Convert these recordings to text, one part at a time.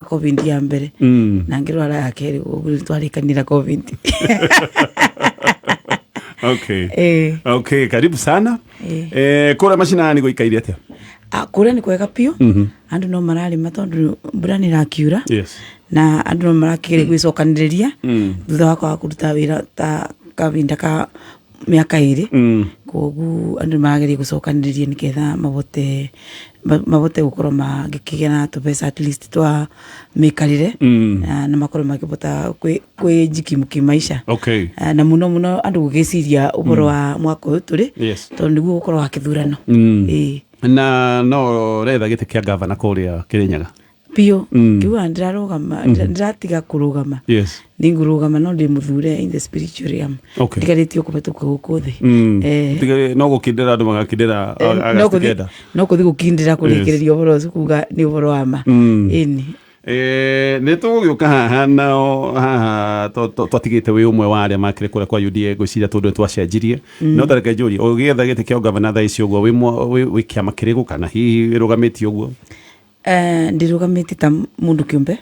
Covid ya mbere na ngĩrwara ya kerĩ, ũguo nĩtwarĩkanĩra Covid. Okay, karibu sana. Kũrĩa macinani gũikaire atĩa? Ah, kũrĩa nĩ kwega biũ. Andũ no mararĩma tondũ mbura nĩ ĩrakiura. Na andũ no marakĩgeria gwĩcokanĩrĩria thutha wa kwaga kũruta wĩra ta kahinda ka mĩaka 2. Koguo andũ nĩ marageria gũcokanĩrĩria nĩgetha mahote gũkorwo magĩkĩgĩa na tũbeca at least twa mĩikarĩre na makorwo makĩhota kwĩjikimu kĩmaica. Na mũno mũno andũ gũgĩciria ũhoro wa mwaka ũyũ tũrĩ tondũ nĩguo gũkorwo wa kĩthurano. Ĩĩ. Na no ũretha gĩtĩ kĩa gavana kũrĩa Kĩrĩnyaga? Biũ. Kiuga ndĩrarũgama, ndĩratiga kũrũgama. Nĩ ngũrũgama no ndĩ mũthure in the spiritual realm. Ndigarĩtio kũhetũka gũkũ thĩ. No gũkindĩra andũ magakindĩra August 9. No kũthi gũkindĩra kũrĩkĩrĩria ũhoro ũcio kuga nĩ ũhoro wa ma. Ĩni. Nĩ tũgũgĩũka haha nao haha twatigĩte wĩ ũmwe wa arĩa makĩrĩ kũrĩa kwa UDA, ngwĩciria tondũ nĩ twacenjirie, no tareke njũrie, ũgĩetha gĩtĩ kĩa ũgavana thaa ici ũguo wĩ kĩama kĩrĩkũ kana hihi wĩrũgamĩtie ũguo? Ndĩrũgamĩtie ta mũndũ kĩũmbe.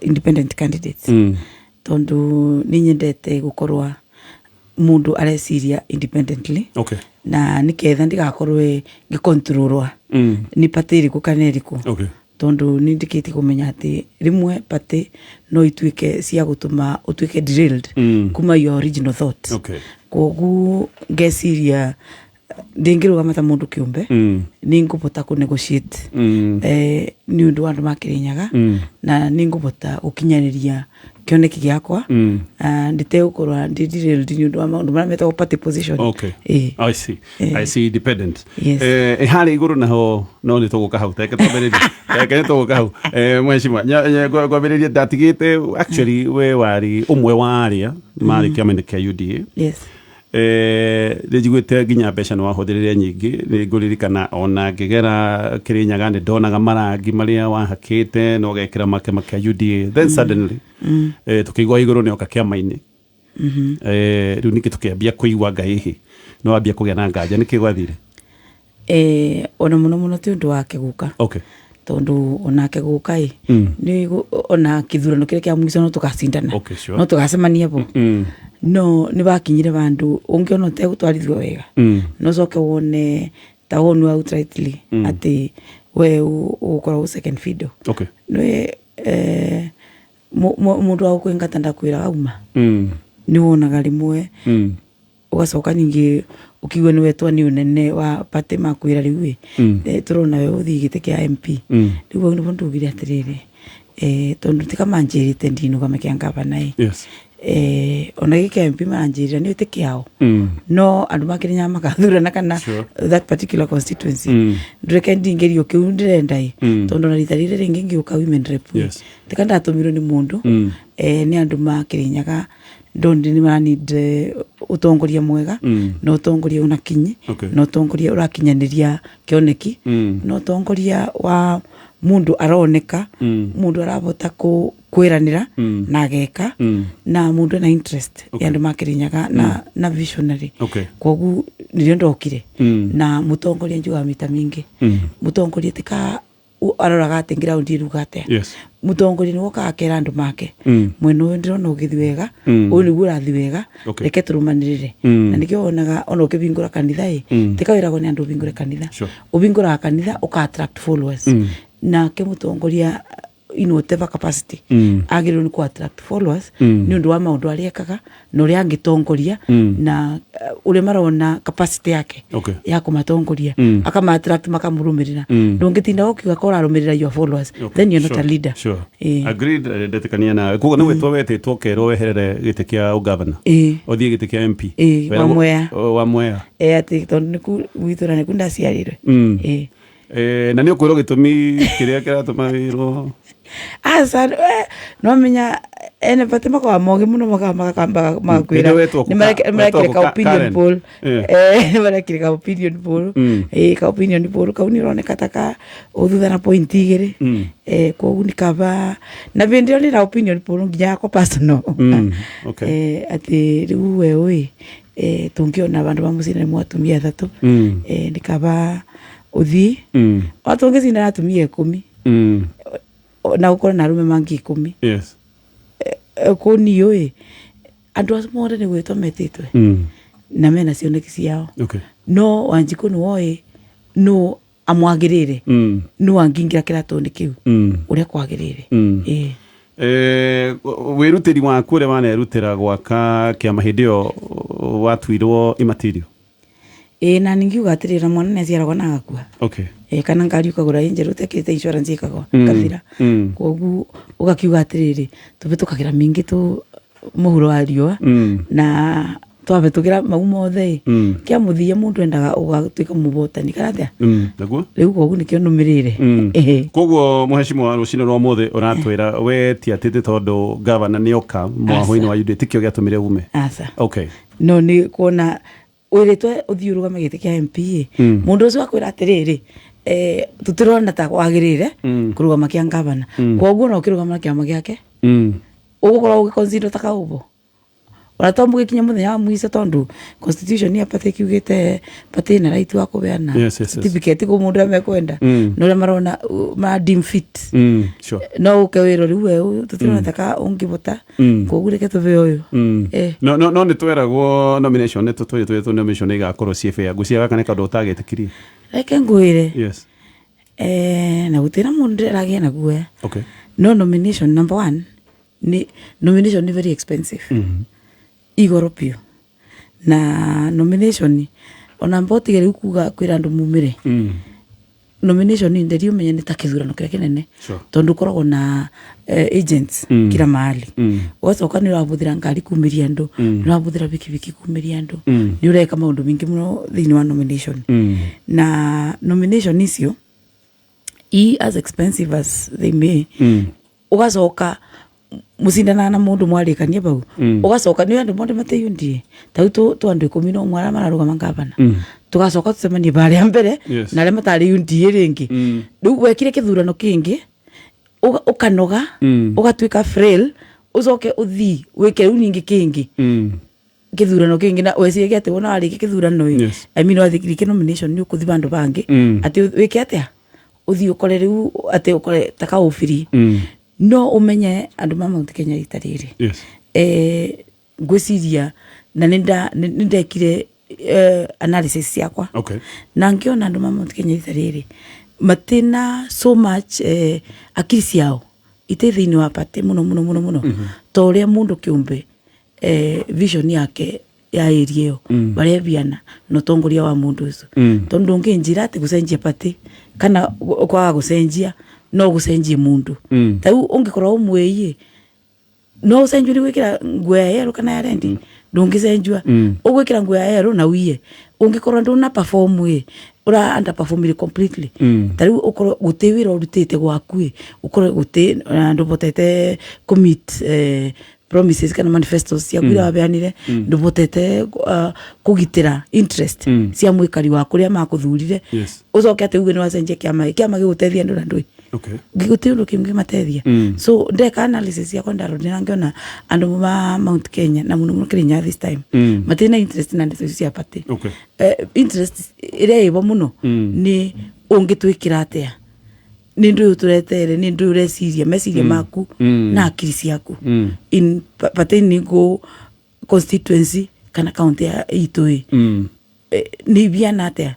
Independent candidate. Tondũ nĩ nyendete gũkorwo mũndũ areciria independently. Na nĩketha ndigakorwe ngĩkontrolwa nĩ party ĩrĩkũ kana ĩrĩkũ. Tondũ nĩ ndĩkĩtie kũmenya atĩ rĩmwe party no ituĩke cia gũtũma ũtuĩke derailed kuma your original thought. Koguo ngeciria ndingĩrũgama ta mũndũ kĩũmbe nĩ ngũbota kũ negotiate nĩ ũndũ wa andũ ma Kĩrĩnyaga na nĩ ngũbota gũkinyanĩria kĩoneki gĩakwa nditegũkorwo ndĩ derailed nĩ ũndũ wa maũndũ marĩa metagwo party position. Ĩĩ. I see. I see, independent. Yes. Harĩa igũrũ naho no nĩ tũgũka hau, reke twambĩrĩrie, reke nĩ tũgũka hau. Mheshimiwa, ngwambĩrĩrie ndatigĩte, actually we warĩ ũmwe wa arĩa marĩ kĩama-inĩ kĩa UDA. Nĩ njiguĩte nginya mbeca nĩ wahũthĩrire nyingĩ, nĩ ngũririkana ona ngĩgera Kĩrĩnyaga nĩ ndonaga marangi marĩa wahakĩte na ũgekĩra makĩama kĩa UDA, then suddenly tũkĩigua igũrũ nĩ oka kĩama-inĩ. Rĩu ningĩ tũkĩambia kũigua ngai hihi nĩ wambia kũgĩa na nganja, nĩkĩ gwathire? Ona mũno mũno ti ũndũ wake gũka. Tondũ onake gũka ĩ nĩ ona kĩthurano kĩrĩa kĩa mũico no tũgacindana. No tũgacemania bo. No nĩ wakinyire vandũ ũngĩona ũtegũtwarithio wega no ũcoke wone ta wonwo outrightly atĩ we ũgũkorwo second fiddle. Nĩ mũndũ wa gũkũingata ndakwĩraga uma. Nĩ wonaga rĩmwe ũgacoka ningĩ ũkĩigua nĩ wetwo nĩ ũnene wa party makwĩra rĩu ĩ tũrona we ũthiĩ gĩtĩ kĩa MP. Rĩu hau nĩho ndugire atĩrĩrĩ, tondũ ti kamanjĩrĩte ndinũgame kĩa ngavana ĩ. Ona gĩkĩ kĩa MP maranjĩrĩra nĩ ti kĩao. No andũ ma Kĩrĩnyaga makathurana kana that particular constituency. Ndũreke ndingĩrio kĩu ndĩrenda ĩ. Tondũ ona rita rĩrĩ rĩngĩ ngĩũka women rep ĩ. Tika ndatũmirwo nĩ mũndũ nĩ andũ ma Kĩrĩnyaga ndonire nĩ maranid ũtongoria mwega na ũtongoria ũna kinyi na ũtongoria ũrakinyanĩria kĩoneki na ũtongoria wa mũndũ aroneka mũndũ arahota kwĩranĩra na ageka na mũndũ ena interest ya andũ ma Kĩrĩnyaga na visionary. Koguo nĩrĩo ndokire na mũtongoria njugaga mita mingĩ mũtongoria tika aroraga atĩ ground ĩruga atĩa. Mũtongoria nĩwe ũkaga akera andũ make mwena ũyũ ndĩrona ũgĩthiĩ wega, ũyũ nĩguo ũrathiĩ wega, reke tũrũmanĩrĩre. Na nĩkĩo wonaga ona ũkĩhingũra kanitha ĩ tika wĩragwo nĩ andũ ũhingũre kanitha. Ũhingũraga kanitha ũka attract followers. Nake mũtongoria in whatever capacity agĩrĩirwo nĩ kũ attract followers nĩ ũndũ wa maũndũ arĩa ekaga na ũrĩa angĩtongoria na ũrĩa marona capacity yake ya kũmatongoria, akama attract makamũrũmĩrĩra. Ndũngĩtinda ũkiuga ko ũrarũmĩrĩra your followers, then you're not a leader. Agreed, ndetĩkania nawe. Koguo nĩ gwĩtwo wetĩtwo ũkerwo weherere gĩtĩ kĩa ũgavana ũthiĩ gĩtĩ kĩa MP? Ĩĩ, wa Mwea. Wa Mwea. Atĩ tondũ nĩku gwitũ na nĩku ndaciarĩrwe. Na nĩ ũkwĩrwo gĩtũmi kĩrĩa kĩratũma wĩrwo? Aca, no menya ene bate makoragwo mogi mũno makamba magakwĩra Hĩndĩ wetwo nĩ wetwo marekire kũ ka opinion Karen. poll. Nĩ marekire ka opinion poll. Ka opinion poll kau nĩ ũroneka ta ka ũthutha na point 2. Koguo nĩ kaba na hĩndĩ ĩyo nĩ na opinion poll nginya yakwa personal. Atĩ rĩu we ũĩ tũngĩona bandũ ba mũciĩ nĩ atumia 3. Nĩ kaba ũthiĩ o tũngĩcinda atumia 10. Na gũkorwo na arũme mangĩ 10. Kũu niũ ĩ, andũ acio mothe nĩ gwĩtwo metĩtwe na mena cioneki ciao. No Wanjikũ nĩ woĩ no amwagĩrĩre, no angĩingĩra kĩratũ-inĩ kĩu ũrĩa kwagĩrĩire. Ĩĩ. Wĩrutĩri waku ũrĩa wanerutĩra gwaka kĩama hĩndĩ ĩyo watuirwo immaterial? Ĩĩ, na ningiuga atĩrĩrĩ, mwana nĩ aciaragwo na agakua. Ĩĩ, kana ngari ũkagũra ĩ njerũ ũtekĩrĩte insurance ĩkagwa ĩkathira. Koguo ũgakiuga atĩrĩrĩ, tũbĩtũkagĩra mĩingĩ tũ mũhuro wa riũa na twabĩtũkĩra mau mothe ĩ, kĩa mũthia mũndũ endaga ũgatuĩka mũbotani kana atĩa? Naguo. Rĩu koguo nĩkĩo nũmĩrĩire. Ĩhĩ. Koguo mũhecimo wa rũcinĩ rwa ũmũthĩ ũratwĩra we ti atĩ tondũ gavana nĩ oka mwahũ-inĩ wa UDA tikĩo gĩatũmire ume? Aca. No nĩ kuona wĩrĩtwe ũthiĩ ũrũgame gĩtĩ kĩa MP ĩ, mũndũ ũcio akwĩra atĩrĩrĩ, tũtirona ta wagĩrĩire kũrũgama kĩa gavana, koguo no ũkĩrũgama na kĩama gĩake, ũgũkorwo ũgĩconsider ta kaũmbo ona to mũgĩkinya mũthenya wa mũico, tondũ constitution ya party kiugĩte party ĩna right wa kũbeana certificate kũ mũndũ ũrĩa mekwenda na ũrĩa marona ma deem fit. No ũke wĩrwo rĩu we ũyũ tũtirona ta ka ũngĩbota, koguo reke tũbe ũyũ. No nĩ tweragwo nomination nĩ tũtũĩ twĩtwo nomination nĩ igakorwo ciĩ fair. Ngwĩciria gaka nĩ kaũndũ ũtagĩtĩkirie. Reke ngwĩre. Na gũtirĩ na mũndũ ndĩragĩa na guoya. No nomination, number one, ni nomination ni very expensive, igoro biũ, na nomination ona mbotige rĩu kuga kwĩra andũ mumĩre nomination nderi ũmenye nĩ ta kĩthurano kĩrĩa kĩnene, tondũ ũkoragwo na agents kila mahali. Ũgacoka nĩ ũrahũthĩra ngari kumĩria andũ, nĩ ũrahũthĩra bikibiki kumĩria andũ, nĩ ũreka maũndũ maingĩ mũno thĩinĩ wa nomination. Na nomination icio i as expensive as they may, ũgacoka mũcindanaga na mũndũ mwarĩkania bau, ũgacoka nĩ andũ mothe mateyundie ta rĩu tũ andũ 11 arĩa mararũgama ngavana, tũgacoka tũcemanie barĩa mbere na arĩa matarĩ UDA rĩngĩ. Rĩu wekire kĩthurano kĩngĩ, ũkanoga, ũgatuĩka frail, ũcoke ũthii wĩke rĩu ningĩ kĩngĩ, kĩthurano kĩngĩ, na weciragia atĩ wona warĩkia kĩthurano ĩ, I mean wathikire nomination, nĩ ũkũthi bandũ bangĩ, atĩ wĩke atĩa, ũthiĩ ũkore rĩu atĩ ũkore ta kaũbiri. No ũmenye andũ ma Mount Kenya rita rĩrĩ, ngwĩciria na nĩ ndekire analysis ciakwa na ngĩona andũ ma Mount Kenya rita rĩrĩ matina so much akiri ciao ite thĩinĩ wa party mũno mũno mũno mũno, ta ũrĩa mũndũ kĩũmbe vision yake ya area ĩyo barĩa biana na ũtongoria wa mũndũ ũcio, tondũ ndũngĩnjĩra atĩ gũcenjia party kana kwaga gũcenjia no gũcenjie mũndũ. Ta rĩu ũngĩkorwo ũmwĩi no ũcenjio nĩ gwĩkĩra nguo ya yellow kana ya red, ndũngĩcenjua. Ũgwĩkĩra nguo ya yellow na uiye ũngĩkorwo ndũna perform ĩ, ũra underperformire completely. Ta rĩu ũkorwo gũtĩ wĩra ũrutĩte gwaku ĩ, ũkorwo gũtĩ na ndũbotete kũ-meet promises kana manifestos ciaku iria wabeanire, ndũbotete kũgitĩra interest cia mwĩkari wa kũrĩa makũthurire, ũcoke atĩ uge nĩ wacenjia kĩama, kĩama gĩgũteithia andũ na ndũĩ gũtirĩ ũndũ kĩngĩmateithia. So ndeka analysis ciakwa, ndarorire na ngĩona andũ ma Mount Kenya na mũno mũno Kĩrĩnyaga this time matirĩ na interest na ndeto icio cia party. Interest ĩrĩa ĩbo mũno nĩ ũngĩtwĩkĩra atĩa, nĩ ndũ ũyũ tũretere, nĩ ndũ ũreciria meciria maku na akiri ciaku in pertaining go constituency kana county ya itũ ĩ, nĩ ibiana atĩa,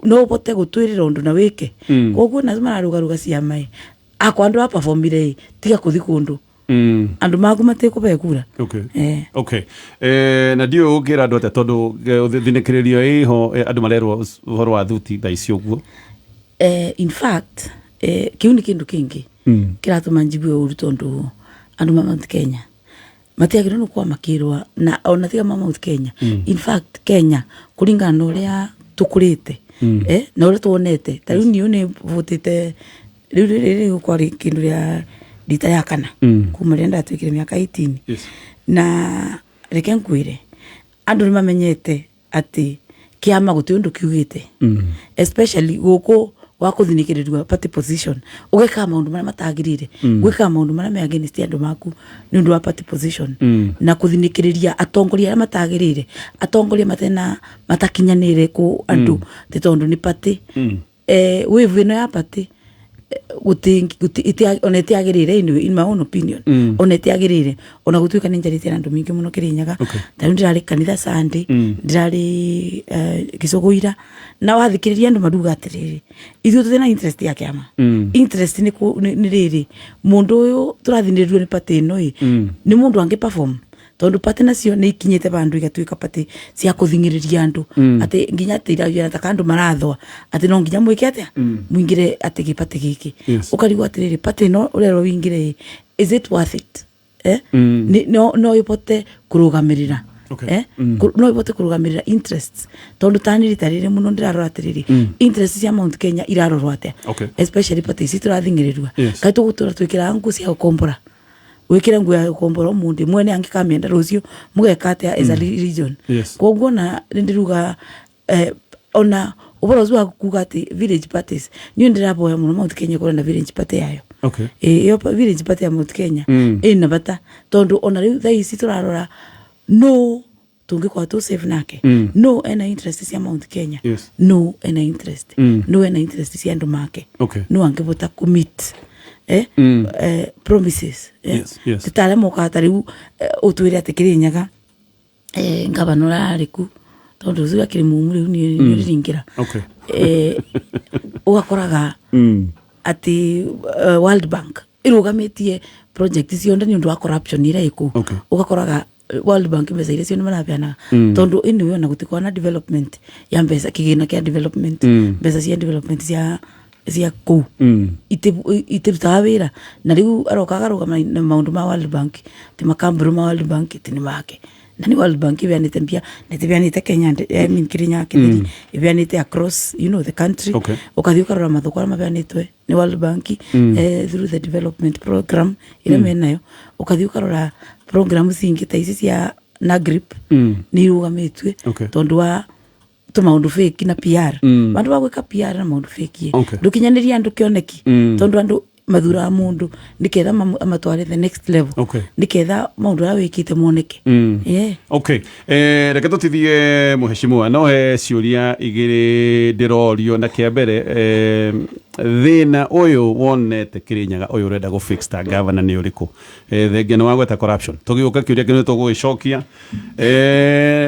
no ũbote gũtwĩrĩra ũndũ na wĩke. Koguo nacio mararũgarũga ciama ĩ, akwa andũ aperformire ĩ, tiga kũthi kũndũ andũ maku matikũbe kura. Okay, na ndiũĩ ũngĩra andũ atĩa, tondũ thinĩkĩrĩrio ĩho, andũ marerwo ũhoro wa thuti thaa ici ũguo. In fact, kĩu nĩ kĩndũ kĩngĩ kĩratũma njigue ũru, tondũ andũ ma Mount Kenya matiagĩrĩirwo nĩ gũkorwo makĩrwa na ona tiga ma Mount Kenya, in fact Kenya, kũringana na ũrĩa tũkũrĩte na ũrĩa tuonete. Ta rĩu niĩ nĩ votĩte rĩu rĩrĩ rĩgũkorwo rĩ kĩndũ rĩa rita ya kana kuma rĩrĩa ndatuĩkire mĩaka 18. Na reke nkwĩre, andũ nĩ mamenyete atĩ kĩama gũtirĩ ũndũ kiugĩte, especially gũkũ wa kũthinĩkĩrĩrio party position, ũgekaga maũndũ marĩa matagĩrĩire, gwĩkaga maũndũ marĩa me against andũ maku nĩ ũndũ wa party position, na kũthinĩkĩrĩria atongoria arĩa matagĩrĩire, atongoria matena matakinyanĩire kũ andũ, tĩ tondũ nĩ party, wave ĩno ya party. Ona ĩtiagĩrĩire in my own opinion, ona ĩtiagĩrĩire, ona gũtuĩka nĩ njarĩtie na andũ maingĩ mũno Kĩrĩnyaga. Ta rĩu ndĩrarĩ kanitha Sunday, ndĩrarĩ Gĩcũgũira, na wathikĩrĩria andũ maruga atĩrĩrĩ, ithuĩ tũtirĩ na interest ya kĩama. Interest nĩ nĩ rĩrĩ, mũndũ ũyũ tũrathinĩrĩrio nĩ party ĩno ĩ, nĩ mũndũ angĩ perform, tondũ party nacio nĩ ikinyĩte vandũ igatuĩka party cia kũthing'ĩrĩria andũ, atĩ nginya atĩ iragia ta andũ marathwa atĩ no nginya mwĩke atĩa, mũingĩre atĩ gĩparty gĩkĩ. Ũkarigwo atĩrĩrĩ, party ĩno ũrerwo wĩingĩre ĩ, is it worth it, eh? No ĩbote kũrũgamĩrĩra, eh? No ĩbote kũrũgamĩrĩra interests, tondũ tani rita rĩrĩ mũno ndĩrarora atĩrĩrĩ, interests cia Mount Kenya irarorwo atĩa, especially party ici tũrathing'ĩrĩrua. Kaĩ tũgũtũra twĩkĩraga nguo cia gũkombora, wĩkĩre nguo ya gũkombora ũmũthĩ, mwene angĩkamĩenda rũciũ, mũgeka atĩa as a region? Koguo na nĩ ndĩruga ona ũhoro ũcio wa kuga atĩ village parties, niĩ ndĩraboya mũno Mount Kenya ĩkorwo na village party yayo. Ĩyo village party ya Mount Kenya ĩna bata, tondũ ona rĩu thaa ici tũrarora no tũngĩkorwo tũ safe nake, no ena interest cia Mount Kenya, no ena interest, no ena interest cia andũ make, no angĩbota kũ-meet promises, eh? Yes. Tĩtarĩa mokaga ta rĩu ũtwĩre atĩ Kĩrĩnyaga ngavana ũrĩa arĩ ku, tondũ ũcio akĩrĩ mumu rĩu niĩ nĩrĩringĩra, ũgakoraga atĩ World Bank ĩrũgamĩtie project ciothe nĩ ũndũ wa corruption ĩrĩa ĩkũu. Ũgakoraga World Bank mbeca iria cio nĩ marabeanaga, tondũ anyway ona gũtikoragwo na development ya mbeca, kĩgĩna kĩa development, mbeca cia development cia kũu itirutaga wĩra. Na rĩu aroka akarũgama na maũndũ ma World Bank, ti makamburu ma World Bank ti nĩ make, na nĩ World Bank ibeanĩte mbia na itibeanĩte Kenya, I mean Kĩrĩnyaga kĩtheri, ibeanĩte across the country. Ũkathiĩ ũkarora mathoko arĩa mabeanĩtwe nĩ World Bank through the development program ĩrĩa menayo, ũkathiĩ ũkarora program cingĩ ta ici cia NAGRIP nĩ irũgamĩtue tondũ wa tũmaũndũ fake na PR. Bandũ ba gwĩka PR na maũndũ fake, ndũkinyanĩria andũ kĩoneki, tondũ andũ mathuraga mũndũ nĩketha amatware the next level, nĩketha maũndũ arĩa wĩkĩte moneke. Yeah. Okay, reke tũtithie mũheshimiwa, no he ciũria igĩrĩ ndĩrorio, na kĩa mbere, thĩna ũyũ wonete Kĩrĩnyaga ũyũ ũrenda gũ fix ta governor nĩ ũrĩkũ? Thengia nĩ wagweta corruption, tũgĩũka kĩũria kĩu nĩ tũgũgĩcokia,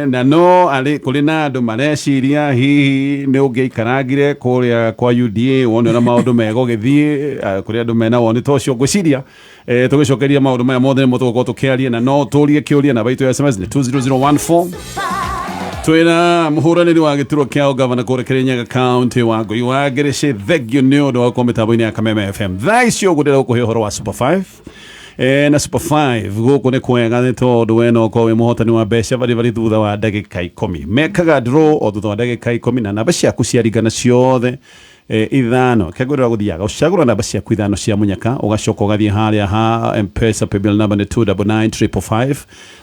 na no arĩ kũrĩ na andũ mareciria hihi nĩ ũngĩaikarangire kũrĩa kwa UDA wone ũrĩa maũndũ megũgĩthiĩ. Kũrĩ andũ mena woni ta ũcio. Ngwĩciria tũgĩcokeria maũndũ maya mothe nĩmo tũgũkorwo tũkĩaria, na no tũrie kĩũria, namba itũ ya SMS nĩ 20014. Twĩna mũhũranĩri wa gĩturwa kĩa ũgavana kũrĩa Kĩrĩnyaga County, Wangũi wa Ngĩrĩcĩ. Thengio nĩ ũndũ wa gũkorwo mĩtambo-inĩ ya Kameme FM thaa icio. Ũguo ndĩrenda gũkũhe ũhoro wa Super 5. Na Super 5 gũkũ nĩ kwega, nĩ tondũ we no ũkorwo wĩ mũhotani wa mbeca bari bari thutha wa ndagĩka 10. Mekaga draw o thutha wa ndagĩka 10, na namba ciaku ciaringana ciothe ithano kegwĩrĩra gũthiaga ũcagũra namba ciaku ithano cia mũnyaka, ũgacoka ũgathiĩ harĩa ha Mpesa, paybill number nĩ 299555,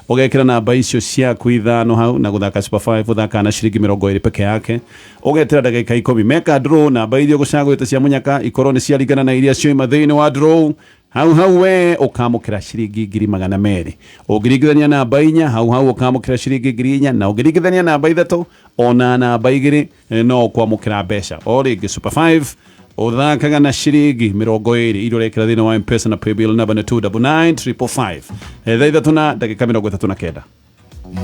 ũgekĩra namba icio ciaku ithano hau. Na gũthaka Super 5 ũthakaga na ciringi 20 peke yake, ũgetera ndagĩka 10, meka draw, namba iria ũgũcagũrĩte cia mũnyaka ikorwo nĩ ciaringana na iria cioima thĩinĩ wa draw, hau hau we ũkamũkĩra ciringi 200,000. Ũngĩringithania namba 4, hau hau ũkamũkĩra ciringi 4,000, na ũngĩringithania namba 3 ona namba 2, no ũkwamũkĩra mbeca o rĩngĩ. Super 5 ũthakaga na ciringi 20 iria ũrekĩra thĩinĩ wa Mpesa, na paybill number nĩ 299555. Thaa 3:39.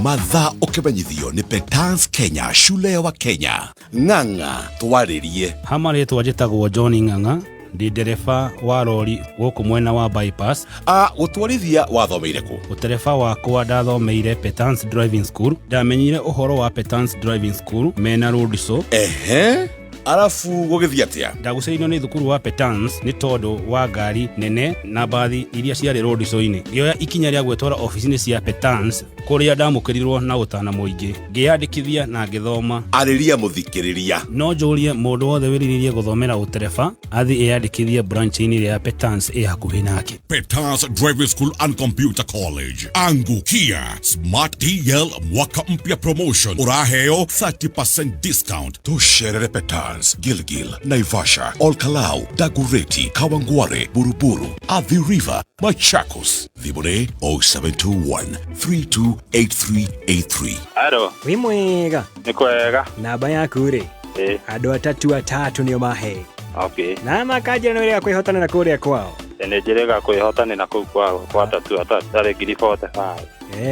Mathaa ũkĩmenyithio nĩ Petans Kenya, shule ya Wakenya. Ng'ang'a twarĩrie. Hama rĩtwa njĩtagwo John Ng'ang'a, ndĩ ndereba wa rori gũkũ mwena wa bypass. A gũtwarithia wathomeire kũ? Ũtereba wakwa ndathomeire Petans Driving School. Ndamenyire ũhoro wa Petans Driving School mena road show. Ehe, arabu gũgĩthiĩ atĩa? Ndagucĩrĩirio nĩ thukuru wa Petans nĩ tondũ wa ngari nene na mbathi iria ciarĩ road show-inĩ. Ngĩoya ikinya rĩa gwĩtwara obici-inĩ cia Petans, kũrĩa ndamũkĩrirwo na ũtana mũingĩ, ngĩyandĩkithia na ngĩthoma. Arĩria mũthikĩrĩria. No njũrie mũndũ wothe wĩrirĩirie gũthomera ũtereba athiĩ eyandĩkithie branch-inĩ ĩrĩa ya Petans ĩ hakuhĩ nake. Petans Driving School and Computer College. Angukia Smart DL mwaka mpya promotion, uraheo 30% discount. Tusherere Petans, Gilgil, Naivasha, Olkalau, Dagoretti, Kawangware, Buruburu, Athi River, Machakos. Thimũ 0721 328383. Aro. Wĩ mwega? Nĩ kwega. Namba yaku rĩ? Ĩ. Andũ atatu atatu nĩo mahe. Okay. Na makanjĩra nĩ wĩrĩga kwĩhotanĩra kũrĩa kwao. Nĩ njĩrĩga kwĩhotanĩra kũu kwao kwa tatua tatu tarĩ ngiri 45.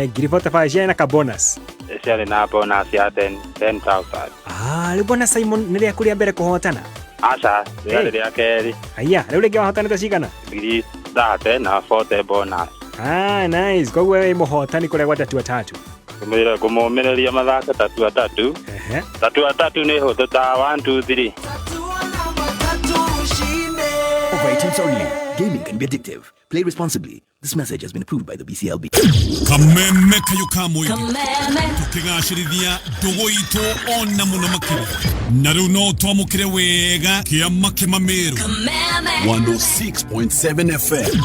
Ngiri 45 ciarĩ na ka bonus. Ciarĩ na bonus ya 10 10,000. Ah, rĩu bwana Simon nĩ rĩaku rĩa mbere kũhotana? Aca, rĩarĩ rĩa kerĩ. Aya, rĩu rĩngĩ wahotanĩte cigana? Ngiri 30 na 40 bonus. Ah, nice. Koguo wĩ mũhotani kũrĩa gwa tatua tatu. Ngũmwĩra ngũmũmĩrĩria mathake tatua tatu. Tatua tatu nĩ hũthũ ta 1 2 3. Over 18s only. Gaming can be addictive. Play responsibly. This message has been approved by the BCLB. Kameme kayo ka mũingĩ tũkĩgacĩrithia ndũgũ itũ ona mũno makĩria na rĩu no twamũkĩre wega kĩama kĩmamĩrũ 106.7 FM.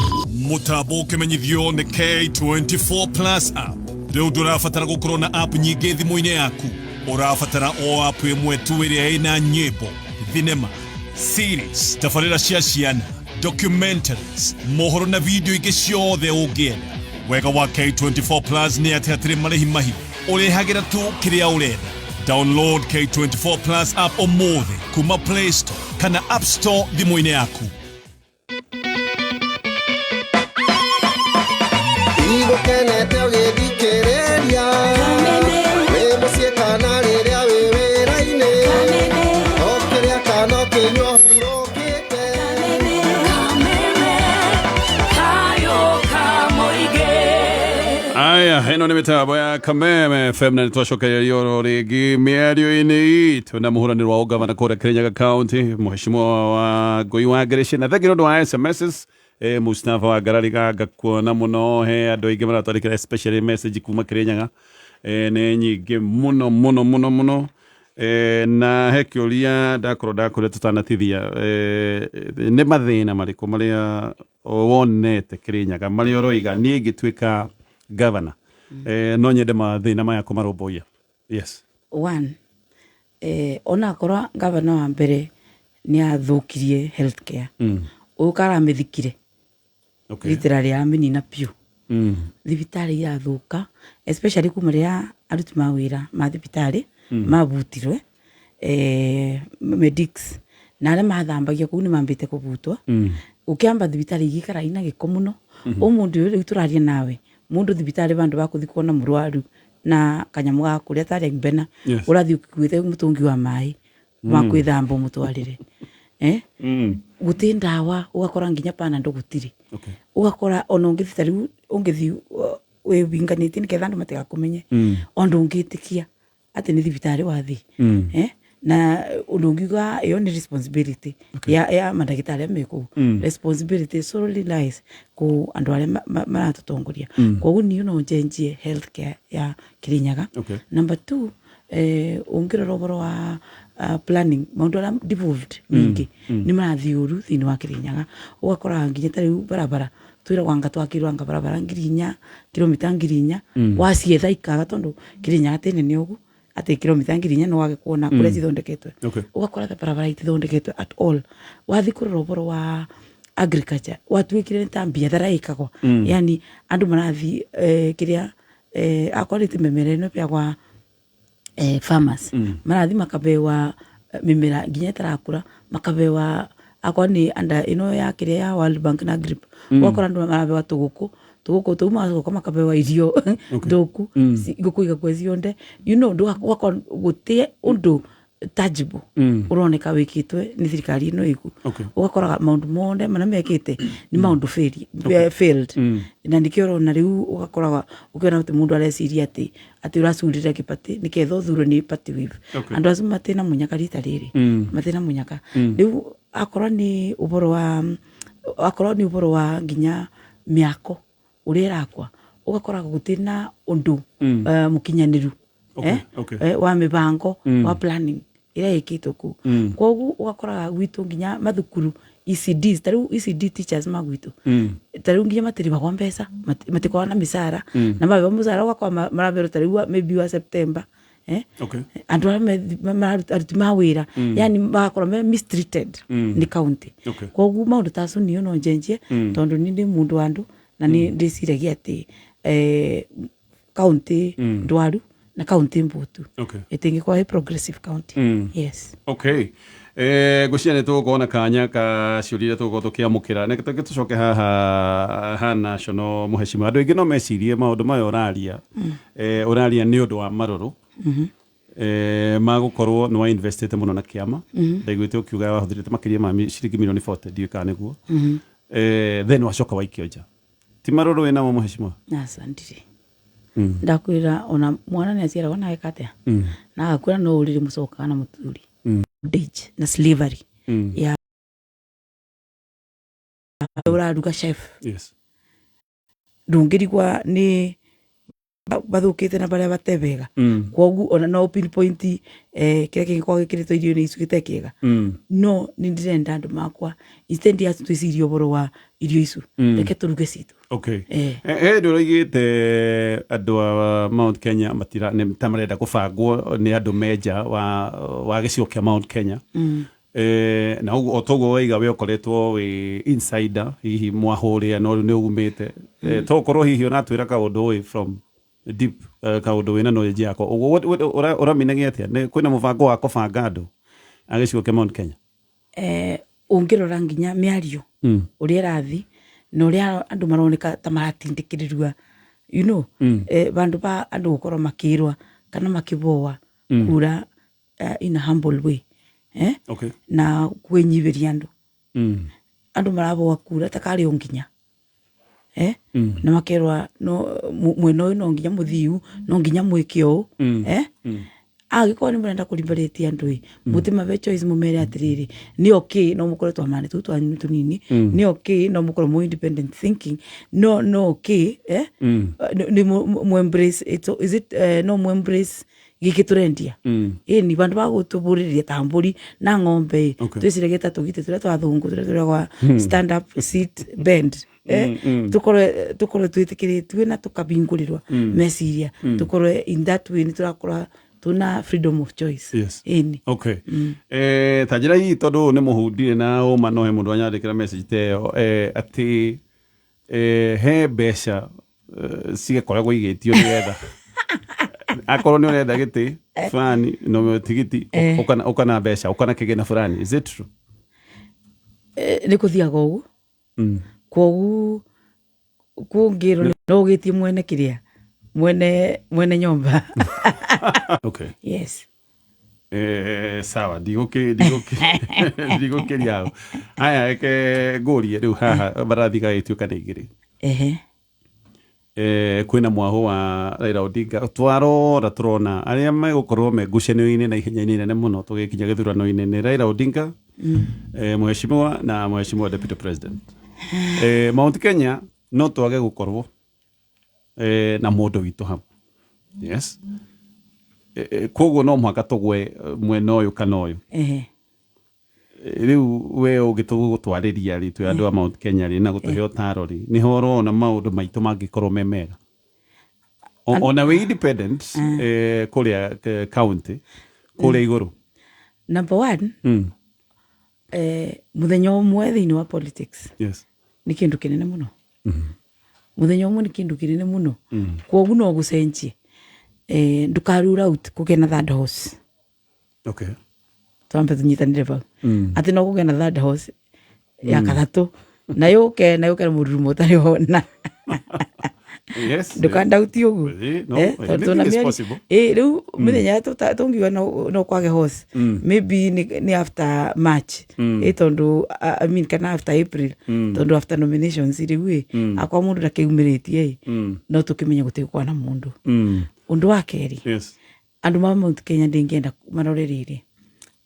Mũtambo ũkĩmenyithio nĩ K24 Plus app. Rĩu ndũrabatara gũkorwo na app nyingĩ thimũ-inĩ yaku, ũrabatara o app ĩmwe tu ĩrĩa ĩna nyĩmbo, thinema, series, tabarĩra cia ciana, documentaries, mohoro na video ingĩ ciothe ũngĩenda. Wega wa K24 Plus nĩ atĩ hatirĩ marĩhi mahiũ, ũrĩhagĩra tu kĩrĩa ũrenda. Download K24 Plus app ũmũthĩ kuma Play Store kana App Store thimũ-inĩ yaku. Igũkenete ũgĩthikĩrĩria wĩ mũciĩ kana rĩrĩa wĩ wĩra-inĩ, ũkĩrĩa kana ũkĩnyua ũhurũkĩte. Aya, ĩno nĩ mĩtambo ya Kameme FM na nĩtwacokereria oro rĩngĩ mĩario-inĩ itũ na mũhũranĩri wa ũgavana kũrĩa Kirinyaga County, mheshimiwa wa Ngũi wa Ngĩrĩci. Na thengi nĩ ũndũ wa SMSs, Mustafa wa Ngarariga ngakuona mũno, he andũ aingĩ maratwandĩkĩra especially message kuma Kirinyaga, nĩ nyingĩ mũno mũno mũno mũno. Na he kĩũria ndakorwo ndakũria tũtanatithia, nĩ mathĩna marĩkũ marĩa wonete Kirinyaga marĩa ũroiga niĩ ingĩtuĩka governor, no nyende mathĩna maya kũmarũmbũiya? Yes. One, ona akorwo gavana wa mbere nĩ athũkirie healthcare, ũyũ karamĩthikire. Literally amĩnina piũ. Thibitarĩ irathũka, especially kuma rĩrĩa aruti ma wĩra ma thibitarĩ mabutirwe, medics na arĩa mathambagia kũu nĩ mambĩte kũbutwo. Ũkĩamba thibitarĩ igĩikara ina gĩko mũno. Ũmũndũ ũyũ rĩu tũraria nawe, mũndũ thibitarĩ vandũ ba kũthi kuona mũrwaru na kanyamũ ga kũrĩa tarĩ mbena, ũrathiĩ ũkuĩte mũtũngi wa maĩ ma kwĩthamba ũmũtwarĩre. Gũtĩ ndawa, ũgakora nginya Panadol gũtirĩ. Ũgakora ona ũngĩthiĩ ta rĩu ũngĩthiĩ wĩwinganĩtie nĩgetha andũ matigakũmenye, ona ndũngĩtĩkia atĩ nĩ thibitarĩ wathiĩ. Na ũndũ ũngiuga ĩyo nĩ responsibility ya mandagĩtarĩ arĩa me kũu. Responsibility solely lies kũ andũ arĩa maratũtongoria. Koguo niĩ no njenjie healthcare ya Kirinyaga. Number 2, ũngĩrora ũhoro wa planning, maũndũ arĩa devolved mingĩ nĩ marathiĩ ũru thĩinĩ wa Kirinyaga. Ũgakora nginya ta rĩu barabara twĩragwo anga twakĩrwo anga barabara 4,000, kilomita 4,000, wacietha ikaga tondũ Kirinyaga tĩ nene ũguo atĩ kilomita 4,000 no wage kuona kũrĩa cithondeketwe. Ũgakora ta barabara itithondeketwe at all. Wathiĩ kũrora ũhoro wa agriculture, watuĩkire nĩ ta biathara ĩkagwo. Yani andũ marathiĩ kĩrĩa akorwo nĩ ti mĩmera ĩno ĩpeagwa farmers, marathiĩ makabewa mĩmera nginya ĩtarakũra, makabewa akorwo nĩ under ĩno ya kĩrĩa ya World Bank na GRIP. Ũgakora andũ marabewa tũgũkũ tũgũkũ tũu, magacoka makabewa irio thũku, ngũkũ igakua cionde. You know, ũgakora gũtirĩ ũndũ tangible ũroneka wĩkĩtwe nĩ thirikari ĩno ĩku. Ũgakoraga maũndũ mothe marĩa mekĩte nĩ maũndũ failed. Na nĩkĩo ũrona rĩu ũgakoraga ũkĩona atĩ mũndũ areciria atĩ ũracurĩra kĩbati nĩketha ũthurwo nĩ party whip. Andũ acio matina mũnyaka rita rĩrĩ, matina mũnyaka. Rĩu akorwo nĩ ũhoro wa, akorwo nĩ ũhoro wa nginya mĩako ũrĩa ĩrakwa, ũgakora gũtirĩ na ũndũ mũkinyanĩru wa mĩbango wa planning ĩrĩa ĩkĩtwo kũu. Koguo ũgakoraga gwitũ nginya mathukuru ECDs, ta rĩu ECD teachers ma gwitũ, ta rĩu nginya matirĩhagwo mbeca, matikoragwo na mĩcara, na mabewa mũcara ũgakora maraberwo ta rĩu maybe wa September. Andũ arĩa aruti ma wĩra, yani magakorwo me mistreated nĩ county. Koguo maũndũ ta acio niĩ no njenjie, tondũ niĩ ndĩ mũndũ wa andũ na nĩ ndĩciragia atĩ county ndwaru na county mbũtu. Ĩtingĩkorwo ĩ progressive county. Yes. Okay. Ngwĩciria nĩ tũgũkorwo na kanya ka ciũria iria tũgũkorwo tũkĩamũkĩra. Reke tũcoke haha ha national mũhecimiwa. Andũ aingĩ no mecirie maũndũ maya ũraria, ũraria nĩ ũndũ wa marũrũ ma gũkorwo nĩ wa investĩte mũno na kĩama. Ndaiguĩte ũkiuga wahũthĩrĩte makĩria ma ciringi milioni 40, ndiũĩ kana nĩguo. Then wacoka waikio nja. Ti marũrũ wĩnamo mũhecimiwa? Aca ndirĩ. Ndakwĩra ona mwana nĩ aciaragwo na ageka atĩa na agakũra, no ũrĩrĩ mũcokaga na mũthuri. Bondage na slavery ya ũraruga chef. Ndũngĩrigwa nĩ bathũkĩte na barĩa batebega. Kwoguo ona no pinpoint kĩrĩa kĩngĩkorwo gĩkĩrĩtwo irio-inĩ icu gĩtarĩ kĩega. No nĩ ndĩrenda andũ makwa, instead ya twĩcirie ũhoro wa irio icu, reke tũruge citũ. He ndå ũroigĩte andũ a Mount Kenya matira nĩ ta marenda kũbangwo nĩ andũ menja wa gĩcigo kĩa Mount Kenya. Na ũguo o toguo waiga we ũkoretwo wĩ insider hihi mwahũrĩa no rĩu nĩ umĩte. To ũkorwo hihi ũratwĩra kaũndũ ũĩ from deep, kaũndũ wĩna knowledge yako. Ũguo ũraminagia atĩa? Nĩ kwĩna mũbango wa kũbanga andũ a gĩcigo kĩa Mount Kenya? Ũngĩrora nginya mĩario ũrĩa ĩrathi na ũrĩa andũ maroneka ta maratindĩkĩrĩrua, vandũ ba andũ gũkorwo makĩrwa kana makĩboa kura in a humble way, na kwĩnyihĩria andũ. Andũ maraboa kura ta karĩ o nginya, na makerwa no mwena ũyũ no nginya mũthiu, no nginya mwĩke ũũ, Angĩkorwo nĩ mũrenda kũribarĩtia andũ ĩ, mũtimabe choice, mũmere atĩrĩrĩ, nĩ okay no mũkorwo twamane tũu twanyu tũnini, nĩ okay no mũkorwo mũ independent thinking, no okay, nĩ mu embrace it, is it, no mu embrace gĩkĩ tũrendia. Ĩni vandu va gũtũbũrĩrĩria ta mbũri na ng'ombe ĩ, twĩciragia ta tũgitĩ tũrĩa twa thũngũ tũrĩa tũrĩa stand up, sit, bend, tukorwe twĩtĩkĩrĩtue na tũkabingũrĩrwa meciria, tukorwe in that way nĩ tũrakorwa tuna freedom of choice. Ĩni. Okay. Ta njĩra hihi tondũ nĩ mũhundire na ũma no he mũndũ anyandĩkĩra message ta ĩyo, atĩ he mbeca cigĩkoragwo igĩtio nĩgetha akorwo nĩ ũrenda gĩtĩ fulani no tigiti ũkana mbeca ũkana kĩgĩna fulani. Is it true? Nĩ kũthiaga ũguo. Kwoguo kũngĩrwo no ũgĩtie mwene kĩrĩa mwene nyũmba. Yes. Sawa, ndigũkĩria hau. Haya, reke ngũrie rĩu haha mbarathi gagĩtuĩka nĩ igĩrĩ. Kwĩna mwahũ wa Raila Odinga, twarora tũrona arĩa megũkorwo me ngucanio-inĩ na ihenya-inĩ inene mũno tũgĩkinya gĩthurano-inĩ nĩ Raila Odinga, mheshimiwa na mheshimiwa deputy president. Mount Kenya no twage gũkorwo na mũndũ witũ hau. Yes. Koguo no mũhaka tũgwe mwena ũyũ kana ũyũ. Rĩu we ũngĩtũgũtwarĩria rĩ, twĩ andũ a Mount Kenya rĩ, na gũtũhe ũtaro rĩ, nĩho ũrona maũndũ maitũ mangĩkorwo me mega ona wĩ independent, kũrĩa county kũrĩa igũrũ? Number one, mũthenya ũmwe thĩinĩ wa politics nĩ kĩndũ kĩnene mũno. Mũthenya ũmwe nĩ kĩndũ kĩnene mũno. Kwoguo no gũcenjie, ndũka rule out kũgĩa na third horse. Twambe tũnyitanĩre bau atĩ no kũgĩa na third horse ya kathatũ na yũke na mũrurumo ũtarĩ wona. Ndũkandauti ũguo. No, tondũ tũna anything is mĩario- possible. Rĩu mĩthenya tũngiuga no kwage horse, maybe nĩ after March, tondũ I mean, kana after April, tondũ after nominations rĩu ĩ, akwa mũndũ ndakĩumĩrĩtie ĩ, no tũkĩmenye gũtigũkorwo na mũndũ. Ũndũ wa kerĩ, andũ ma Mount Kenya ndĩngĩenda marore rĩrĩ,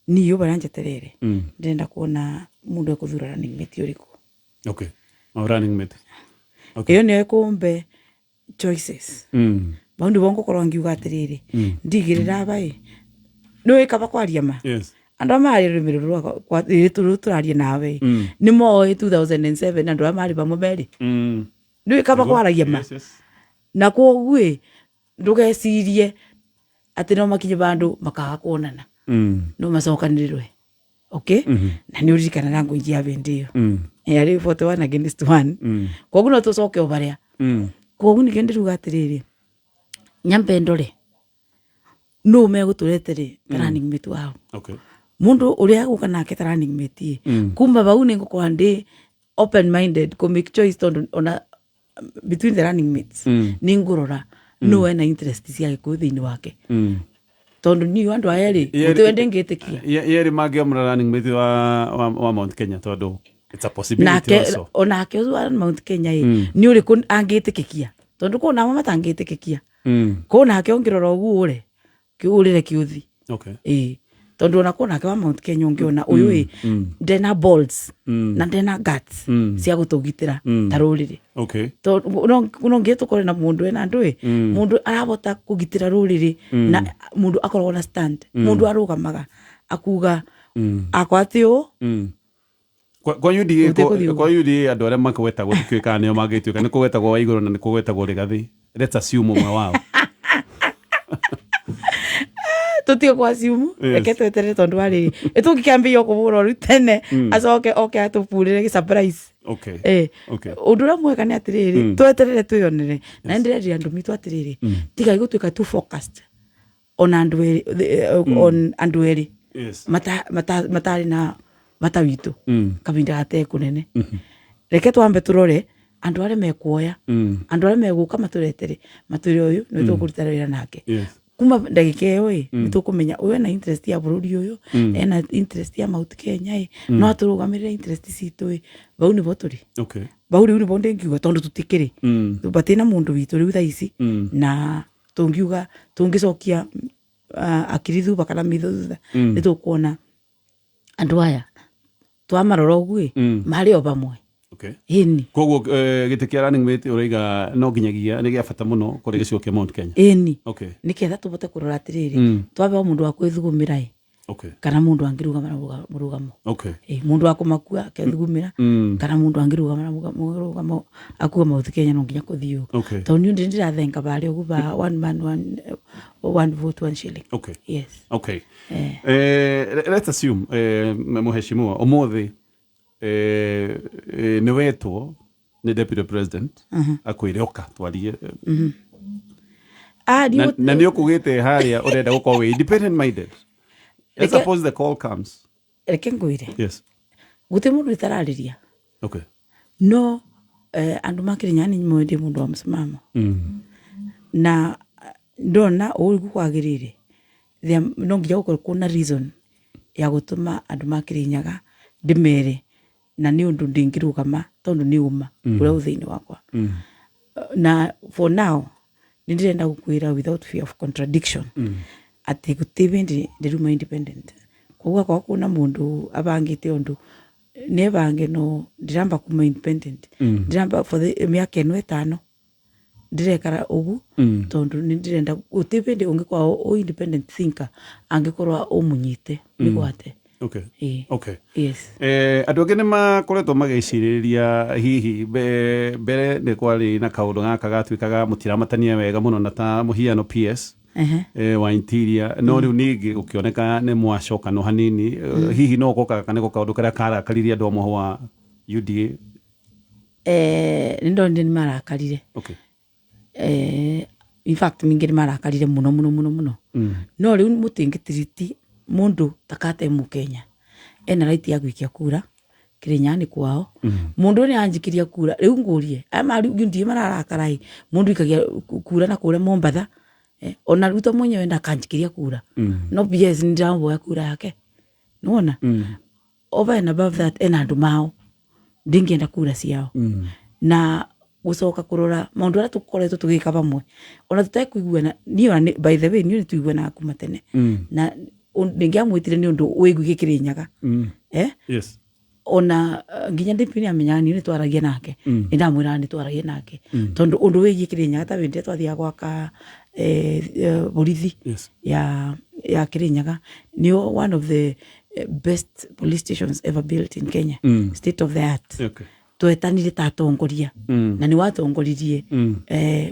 niĩ barĩa njeterere, ndĩrenda kuona mũndũ ekũthura running mate ũrĩkũ. Okay. Oh, running mate. Okay. Ĩyo nĩyo ĩkũmbe choices. Bau nĩbo ngũkorwo ngiuga atĩrĩrĩ, ndigĩrĩra aba ĩ nĩ kaba kwaria ma. Andũ aya marĩ rũrĩmĩ rũrũ rwakwa rũrũ tũraria nawe ĩ, nĩ moĩ 2007 andũ aya marĩ vamwe merĩ. Nĩ kaba kwaragia ma. Na kwoguo ĩ, ndũgecirie atĩ no makinye vandũ makaga kuonana. No macokanĩrĩrwe, okay? Na nĩ ũririkana language ya bĩndĩ ĩyo yarĩ 41 against 1. Kwoguo no tũcoke o barĩa. Kwoguo nĩkĩo ndĩruga atĩrĩrĩ, nyambe ndore nũ megũtũretere running mate wao. Mundu uria guka nake ta running mate kuma bau ni ngukorwa ndi open minded ku make choice, tondu ona between the running mates ni ngurora no ena interest cia Gikuyu thiini wake, tondu ni andu aya ri gutiwe ndingitikia. Yerĩ mangĩamũra running mate wa Mount Kenya, tondũ it's a possibility nake also. Onake ũcio wa Mount Kenya ĩ nĩ ũrĩkũ angĩtĩkĩkia, tondũ kũ namo matangĩtĩkĩkia kũ nake ũngĩrora ũguo ũre ũrĩre kĩũthi. Ĩĩ, tondũ ona kũ nake wa Mount Kenya ũngĩona ũyũ ĩ ndena balls na ndena guts cia gũtũgitĩra ta rũrĩrĩ. Tondũ no nginya tũkorwe na mũndũ ena andũ ĩ mũndũ arabota kũgitĩra rũrĩrĩ na mũndũ akoragwo na stand, mũndũ arũgamaga akuga akwa atĩ ũũ. Kwa UDA Ũtĩ kũthiĩ ũguo. Kwa UDA andũ arĩa makwetagwo ndikĩũĩ kana nĩo mangĩtuĩka, nĩ kũgwetagwo wa igũrũ na nĩ kũgwetagwo Rigathi, let's assume ũmwe wao. Tũtige kwa assume. Reke tweterere, tondũ warĩ ĩtũngĩkĩambĩrĩria kũbũra rĩu tene acoke oke atũburĩre gĩ surprise. Ũndũ ũrĩa mwega nĩ atĩrĩrĩ, tweterere twĩyonere, na nĩndĩrerire andũ mitũ atĩrĩrĩ, tigai gũtuĩka too focused on andũ erĩ, on andũ erĩ matarĩ na bata witũ kahinda gatee kũnene. Reke twambe tũrore andũ arĩa mekuoya, andũ arĩa megũka matũretere, matwĩre ũyũ nĩ tũkũruta wĩra nake. Kuma ndagĩka ĩyo ĩ nĩ tũkũmenya ũyũ ena interest ya bũrũri ũyũ, ena interest ya Mount Kenya ĩ no atũrũgamĩrĩre interest citũ ĩ. Bau nĩbo tũrĩ. Bau rĩu nĩbo ndĩngiuga, tondũ tũtikĩrĩ batina mũndũ witũ rĩu thaa ici na tũngiuga tũngĩcokia akiri thutha kana mitho thutha, nĩ tũkuona andũ aya twamarora ũguo ĩ marĩ o vamwe. Ĩni. Koguo gĩtĩ kĩa running mate ũraiga no nginyagia nĩ gĩa bata mũno kũrĩ gĩcigo kĩa Mount Kenya. Ĩni. Nĩketha tũbote kũrora atĩrĩrĩ, twambe o mũndũ wa kwĩthugumĩra ĩ kana mũndũ angĩrũgama na mũrũgamo. Ĩ, mũndũ wa kũmakua akethugumĩra kana mũndũ angĩrũgama na mũrũgamo akua Mount Kenya no nginya kũthiĩ ũũ. Tondũ niĩ ndĩ ndĩrathenga barĩa ũguo ba one man one vote one shilling. Yes. Okay. Let's assume, mũheshimiwa, ũmũthĩ nĩ wetwo nĩ deputy president akwĩre oka twarie. Ah, Na nĩ ũkugĩte harĩa ũrenda gũkorwo wĩ independent minded. Let's suppose the call comes. Reke ngwĩre. Gũtirĩ mũndũ ĩtararĩria. No andũ makĩrĩ nyani moĩ ndĩ mũndũ wa msimamo. Na ndona ũũ ũguo kwagĩrĩire, no nginya gũkorwo kwĩna reason ya gũtũma andũ makĩrĩnyaga ndĩmere, na nĩ ũndũ ndingĩrũgama tondũ nĩ ũma ũrĩa wĩ thĩinĩ wakwa. Na for now nĩ ndĩrenda gũkwĩra without fear of contradiction atĩ gũtirĩ hĩndĩ ndĩruma independent. Koguo akorwo kwĩna mũndũ abangĩte ũndũ nĩebange, no ndiramba kuma independent. Ndiramba for the mĩaka ĩno 5 ndirekara ũguo, tondũ nĩ ndĩrenda gũtirĩ hĩndĩ ũngĩkorwo ũ independent thinker angĩkorwo ũmũnyite mĩgwate. Ĩĩ. Yes. Andũ angĩ nĩ makoretwo magĩcirĩria hihi mbere nĩ kwarĩ na kaũndũ gaka gatuĩkaga mũtiramatania wega mũno na ta mũhiano PS wa interior, no rĩu ningĩ gũkĩoneka nĩ mwacokano hanini. Hihi no gũka gaka nĩko kaũndũ karĩa karakaririe andũ amwe wa UDA? Nĩ ndonire nĩ marakarire. In fact ningĩ nĩ marakarire mũno mũno mũno mũno. No rĩu mũtingĩtiriti mũndũ takate mũkenya ena right ya gũikia kura Kĩrĩnyaga nĩ kwao. Mũndũ ũyũ nĩ anjikiria kura, rĩu ngũrie aya ma UDA mararakara ĩ mũndũ ikagia kura na kũrĩa Mombatha, ona Ruto mwenyewe ndakanjikiria kura, no PS nĩ ndĩramũhoya kura yake nĩwona. Over and above that ena andũ mao ndingĩenda kura ciao na gũcoka kũrora maũndũ arĩa tũkoretwo tũgĩka vamwe ona tũtekũiguana. Niĩ ona by the way niĩ nĩ tũiguanaga kuma tene na ndingĩamwĩtire nĩ ũndũ wĩiguĩke Kĩrĩnyaga. Ona nginya DP nĩ amenyaga niĩ nĩ twaragia nake. Nĩ ndamwĩraga nĩ twaragia nake tondũ ũndũ wĩgiĩ Kĩrĩnyaga ta hĩndĩ ĩrĩa twathiaga gwaka borithi ya Kĩrĩnyaga, nĩyo one of the best police stations ever built in Kenya, state of the art. Twetanire ta atongoria na nĩ watongoririe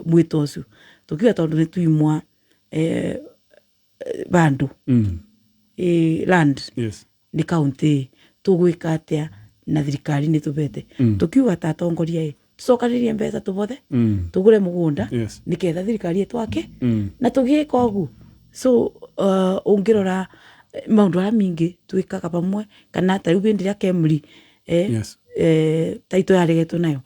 mwĩto ũcio tũkiuga tondũ nĩ tuimwa bandu land nĩ county tũgwĩka atĩa na thirikari nĩ tũbete. Tũkiuga ta atongoria ĩ tũcokanĩrĩrie mbeca tũbothe tũgũre mũgũnda nĩketha thirikari ĩtwake na tũgĩka ũguo. So ũngĩrora Maundu aria mingi twikaga pamwe kana ta riu bindi ria Kemri Yes. Taito yaregetwo nayo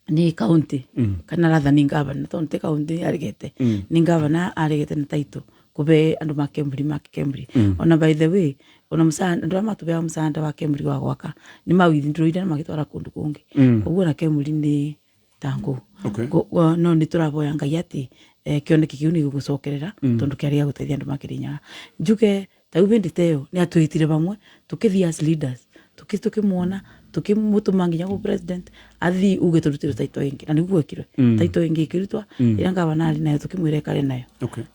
ni county kana rather ni gavana, tondu ti county yaregete, ni gavana aregete na taito kube andu ma Kemri ma Kemri. Ona by the way, ona musanda andu aria matubeaga musanda wa Kemri wa gwaka ni mawithindũire na magitwara kundu kungi. Koguo na Kemri ni tangu. No nĩ tũravoya Ngai atĩ kĩoneki kĩu nĩ gĩgũcokerera, tondũ kĩarĩ gĩa gũteithia andũ ma Kĩrĩnyaga. Njuge ta rĩu hĩndĩ ta ĩyo nĩ atwĩtire pamwe, tũkĩthiĩ as leaders, tũkĩmuona, tũkĩmũtũma nginya gwĩ president athiĩ uge tũrutĩrwo taito ĩngĩ, na nĩguo gwekirwe. Taito ĩngĩ ĩkĩrutwa ĩrĩa gavana arĩ nayo, tũkĩmwĩra ĩkare nayo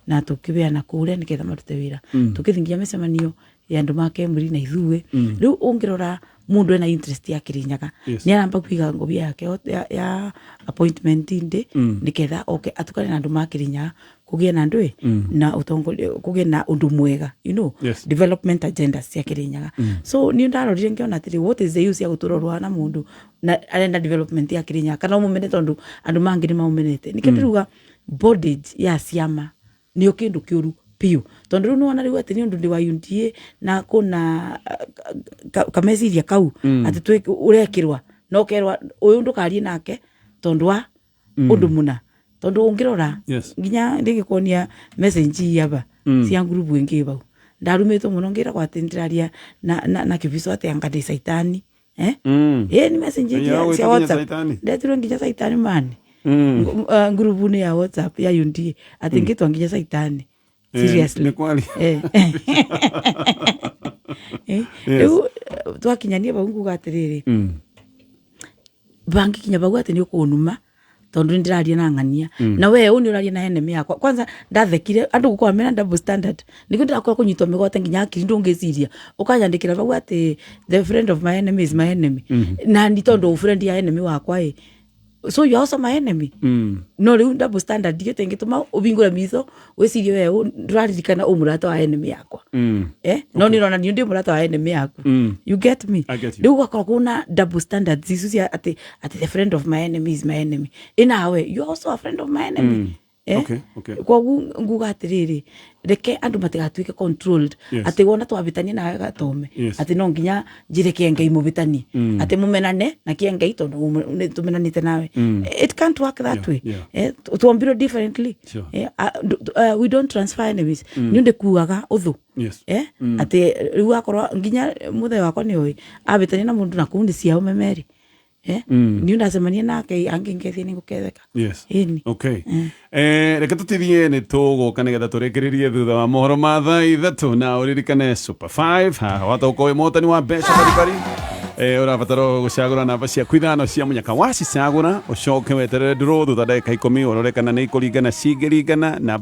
na tũkĩbeana kũrĩa nĩgetha marute wĩra. Tũkĩthiĩ nginya mĩcemanio ya andũ ma Kemri na ithuĩ. Rĩu ũngĩrora mũndũ ena interest ya Kĩrĩnyaga, nĩ aramba kũiga ngobia yake ya appointment ndĩ nĩgetha oke atukane na andũ ma Kĩrĩnyaga, kũgĩe na ndũĩ na ũtongoria, kũgĩe na ũndũ mwega, development agendas cia Kĩrĩnyaga. So niĩ ndarorire ngĩona atĩrĩ, what is the use ya gũtũra ũrũaga na mũndũ na arenda development ya Kĩrĩnyaga, kana ũmũmene tondũ andũ mangĩ nĩ maũmenete? Nĩkĩo ndĩruga bondage ya ciama nĩyo kĩndũ kĩũru biũ, tondũ rĩu nĩwona rĩu atĩ nĩ ũndũ ndĩ wa UDA na kũna kameciria kau atĩ ũrekĩrwa na ũkerwa ũyũ ndũkarie nake tondũ wa ũndũ mũna, tondũ ũngĩrora nginya ndĩgĩkuonia message aba cia ngurubu ĩngĩ bau ndarumĩtwo mũno ngĩragwo atĩ ndĩraria na kĩbico atĩ anga ndĩ caitani. Ĩ nĩ message Ĩĩ, cia ũgwĩtwo nginya WhatsApp. caitani? Ndetirwo nginya caitani mani. Ngurubu-inĩ ya WhatsApp ya UDA atĩ ngĩtwo nginya caitani. Seriously. Nĩ kwaria. Rĩu twakinyania bau nguga atĩrĩrĩ, bangĩkinya bau atĩ nĩ ũkũnuma tondũ nĩ ndĩraria na ng'ania na we ũũ nĩ ũraria na enemy yakwa. Kwanza ndathekire andũ gũkorwo mena double standard, nĩkĩo ndĩrakorwo kũnyitwo mĩgwate nginya akiri ndũngĩciria ũkanyandĩkĩra bau atĩ the friend of my enemy is my enemy, na ni tondũ friend ya enemy wakwa ĩ, so you are also my enemy. No rĩu double standard iyo tĩngĩtũma ũhingũre mitho wĩcirie we ndũraririkana ũ mũrata wa enemy yakwa. No nĩ ũrona niĩ ndĩ mũrata wa enemy yaku. You get me? I get you. Rĩu gũgakorwo kwĩna double standards icu cia atĩ the friend of my enemy is my enemy, ĩnawe you are also a friend of my enemy. Okay. Koguo nguga atĩrĩrĩ, reke andũ matigatuĩke controlled atĩ wona twabĩtania nawe gatome atĩ no nginya njĩre kĩengei mũbĩtanie, atĩ mũmenane na kĩengei tondũ nĩ tũmenanĩte nawe. It can't work that way. Twombirwo differently. We don't transfer enemies. Nĩ ndĩkuaga ũthũ. Atĩ rĩu akorwo nginya mũthee wakwa nĩ ũĩ abĩtania na mũndũ na kũu nĩ ciao memeri, niĩ ndacemania nake angĩngethia nĩ ngũketheka. Ĩni. Okay. Reke tũtithie, nĩ tũgũka nĩgetha tũrĩkĩrĩrie thutha wa mohoro ma thaa 3, na ũririkane Super 5 haha watoka wĩ mũhotani wa mbeca baribari. Ũrabatara gũcagũra namba ciaku ithano cia mũnyaka, wacicagũra ũcoke weterere ndũrũ thutha ndagĩka 10 ũrore kana nĩ ikũringana, cingĩringana namba.